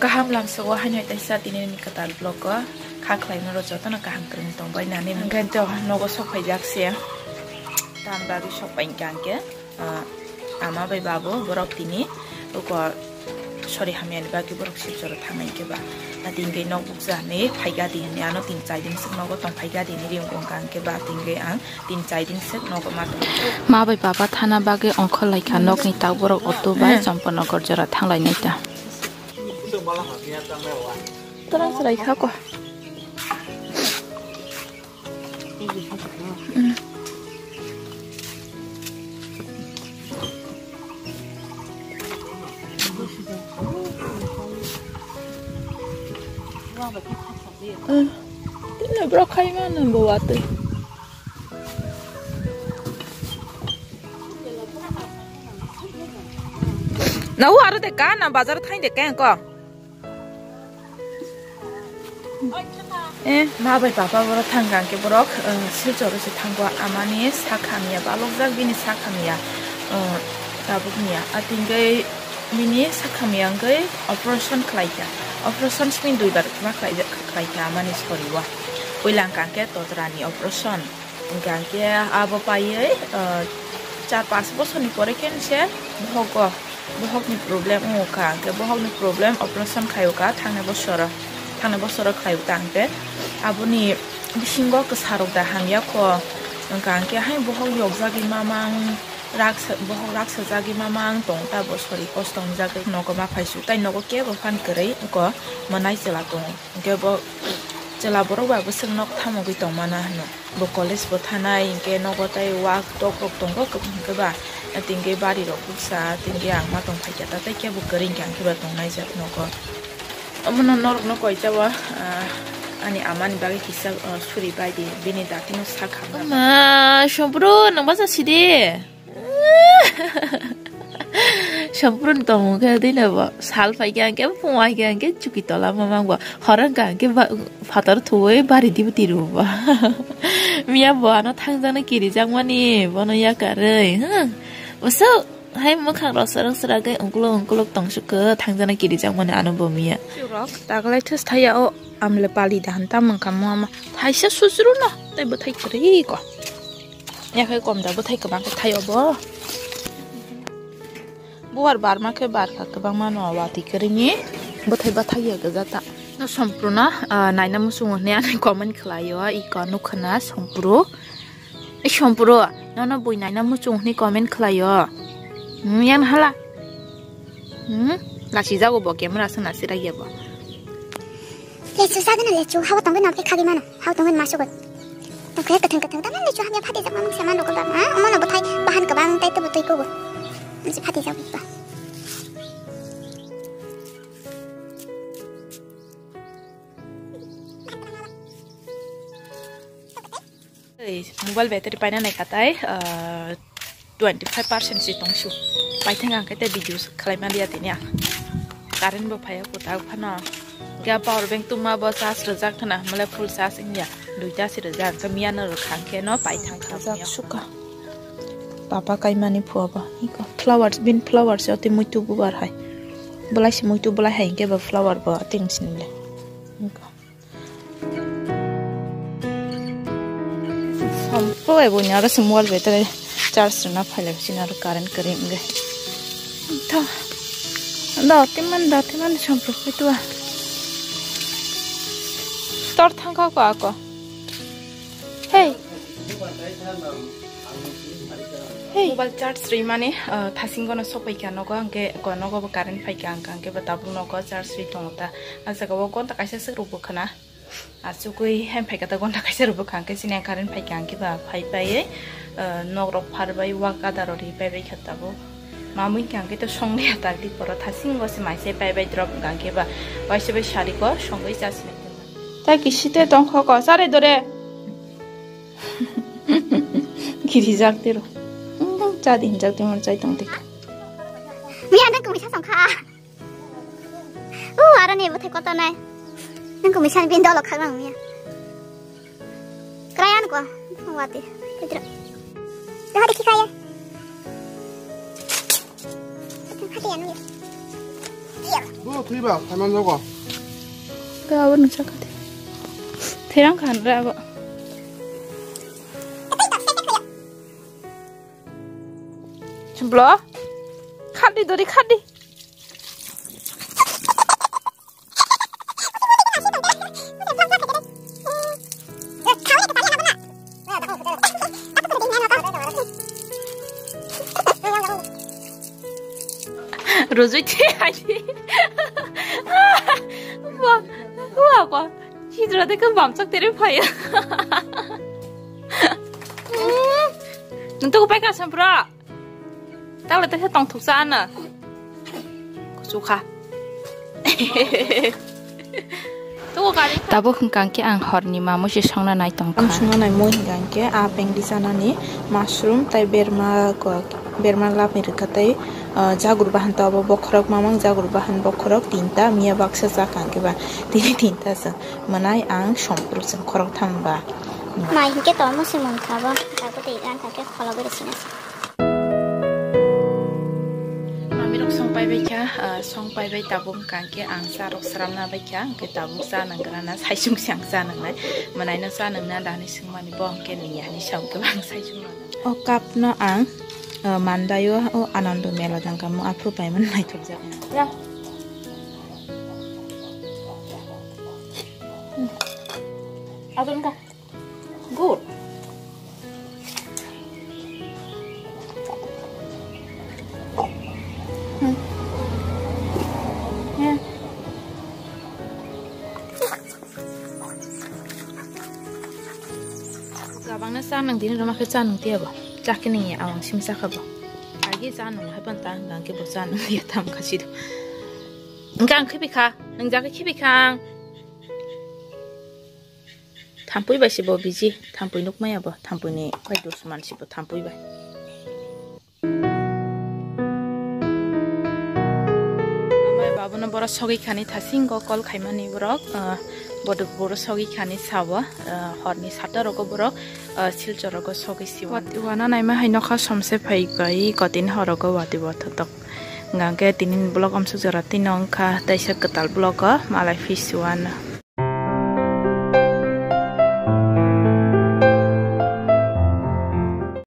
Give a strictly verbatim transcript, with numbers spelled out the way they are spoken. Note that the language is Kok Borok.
Kaham lamsao haino taisa tini ni kwtal vlog o kha khlaima rok jotono kaham kwrwng tongbai nani. Hwnkhe to nogo sok phaijak se. Tam bagwi sok pai hwnkhe, ah, ama bai babu borok tini uko sori hamyani bagwi borok Silchoro thangnai hwnkhe ba. Ah, tini khe nok bukcha hinwi phaikha di hinwi ano tin chai din swk nogo tong phaikha di hinwi ring wngkha hwnkhe ba tini khe ang tin chai din swk nogo ma tongo. Ma bai baba thana bagwi ongkhor laikha nokni tak borok auto bai Champanagar jora thanglainai ta. Twrang chwrai kha ko. Tini borok khai mano bo watwi. Na u aro de ka na bazar thang de ka ko. Eh, ma bai papa borok thang kang khe borok, eh, Silchoro se thango amani sak hamya balokjak bini sak hamya, eh, tabuk niya. Atingwi bini sak hamya wngwi operation khlai kha. Operation simi duibar ma khlai kha amani sori o. Puila wngkha khe tojra ni operation. Hingke abo paiye, ah, char pas bosorni pore khe se bohogo, bohokni problem wngkha, hingke bohokni problem operation khaiyokha thangnai bosoro, thangnai bosoro khaiyokha hingke aboni bisingo kwsarok da hamya kho, wngkha hingke hai bohok yokjagwi mamang raksa, bohok raksajagwi mamang tong ta bosori kosto wngjagwi nogo ma phaisu, tai nogo kebo phan kwrwi wngkha mwnai chwla tongo. Hingke bo chwla borok bai bwswk nok thamogwi tongmana hino. Bo college bo thanai, hingke nogo tai wak tok rok tongo, hingke ba, hingke bari rok buksa, hingke ang ma tong phaikha, ta tai kebo kwrwi hingke ang khe ba tongnai jak nogo. Omono norok no koicha o, ah, ani ama ni bagwi kisa, ah, suri bai di, bini dati no sak hamya. Ma, Sompru, nang basa sidi. Sompru ni tongmung khe dina bo sal phai khe ang khe phung ai khe ang khe chuki tola mamang bo horang khe ang khe ba phatar thuwi bari dibi tiri bo. Miya bo ano thangjana kiri jakmani bono yakarwi, huh? Bwswk hai mwkhang rok srwk srwk khe ungkuluk ungkuluk tongsuk khe thangjana kiri jakmani ano bo miya. Rok taglai thus thaya o amle pali dahan tamung kha mo ama thaisa sujuru no tei bwthai kwrwi ko. Yakhai kom da bwthai kwbang khe thai obo. Buar barma khe barkha kwbangma no watwi kwrwini bwthai bathai ya gajata. No Sompru no, ah, naina muchungo hwnwi ani comment khlaio, iko nukha na Sompru. Ei Sompru, nono bui naina muchung hwnwi comment khlaio. Hmm, yang hala. Hmm, lasi jago bo camera se nasi ragya bo. Lechu sagana lechu, hawa tongwi nokni khagi mano, hawa tongwi masu got. Tongkhe kathang kathang tana lechu hamya phati jakma mungsa mano ko baba, ah, omono bwthai bahan kwbang tai tebo twi kobo. Nisi phati jak ba. Ei, mobile battery paina nai khatai, ah, twenty five percent si tongsu. Paithang ang khe tei video khlai ma liya tini ang. Current bo phaiya kwtal phano. Khe power bank tuma bo charge rwjak khna, mole full charge wngya. Duita si rwjak, khe miya no rwkha khe no paithang kha. Rwjak suka. Papa kaimani phua bo. Iko flowers, bin flowers oti muitu bubar hai. Belai si muitu belai hai, khe bo flower bo ating sinle. Iko. Sampo ebo ni aro se mobile battery charge rwna phailai sini aro current kwrwi wngwi. Tha. Da timan, da timan sampo kaitua. Tor thangkha ko ako. Hey. Hey. Mobile charge rwimani, uh, thasingo no sokphaikha nogo, hwnkhe ko nogo bo current phaikha, hwnkhe bo tabuk nogo charge rwi tongo ta. A jaga o gonta kaisa swk rwbw khwna. Achukwi hem phaikha ta gonta kaisa rwbw kha, hwnkhe chini current phaikha, hwnkhe ba phai paiwi, uh, nok rok pharbai, wak gada rok ri paibai kha tabuk. Mamwi hwnkhe to songli atak di poro thasingo se maisai paibai drop hwnkhe ba waisa bai sari ko songwi chasi. Tai kisite tongkho ko, sare dore. Girijak tiro. Cha di hinjak timo chai tong tik. Miya nang kumi sa songkha. U aro ni bwthai kota nai. Nang kumi sa bin dolo khak nang miya. Krayan ko. Wati. Pedro. Dah ada kikaya. Hati anu ya. Bo thwiba, thaiman jogo. Ga abo nung chakha de. Therang khan ra abo. Chublo. Khadi dori khadi. Rujui the aji. Wah, wah, wah. Hidra de kan bamchak tere phaya. Nung to pai ka sampra. Tawle ta tong thuk sa na. Kuchukha. Tugo gari. Tabuk hwnkha khe ang horni mamo se songna nai tongkha. Ang songna nai mui hwnkha khe a pengdi chanani mushroom tai berma ko, berma lapni rwkha tai, ah, jagur bahan to abo bokhorok mamang jagur bahan bokhorok tinta miya baksa chakha hwnkhe ba tini tinta se mwnai ang sompru se khorok tham ba. Mai hwnkhe to musi munkha bo tabuk tei ang kha khe kholo gori sina. Mamirok song pai bai kha, ah, song pai bai tabuk hwnkha khe ang cha rok sramna bai kha, hwnkhe tabuk cha nang gra na, saisung se ang cha nang nai. Mwnai no cha nang na da hinwi swng mani bo hwnkhe nini ya hinwi sa hwnkhe bo ang saisung nang nai. O cup no ang, ah, Mandai o, o Anando Mela jang kamo aphuru pai mani naithok jak. Ya. Hmm. Adon ka. Good. Hmm. Yeah. Gabangna cha nang dini roma khe cha nang tiya bo. Cha khe ni awang sim cha kha bo. Agi cha nang hai pan ta hwnkha khe bo cha nang tiya tam kha sido. Hwnkha ang khibi kha, nang jagwi khibi kha ang. Thampui bai se bo biji, thampui nuk maya bo, thampui ni bai dusman se bo thampui bai. Amai babuno borok sogwi khani thasingo call khaimani borok, ah, bodo boro sogwi khani sao, ah, horni sata rogo borok, ah, Silchar rogo sogwi siwo. Wat-, wana naima hai nokha somse phai bai kotin horogo wati wathotok. Hingkha khe tini vlog amsuk jora tino wngkha, teisa kwtal vlog o malai phi siwano.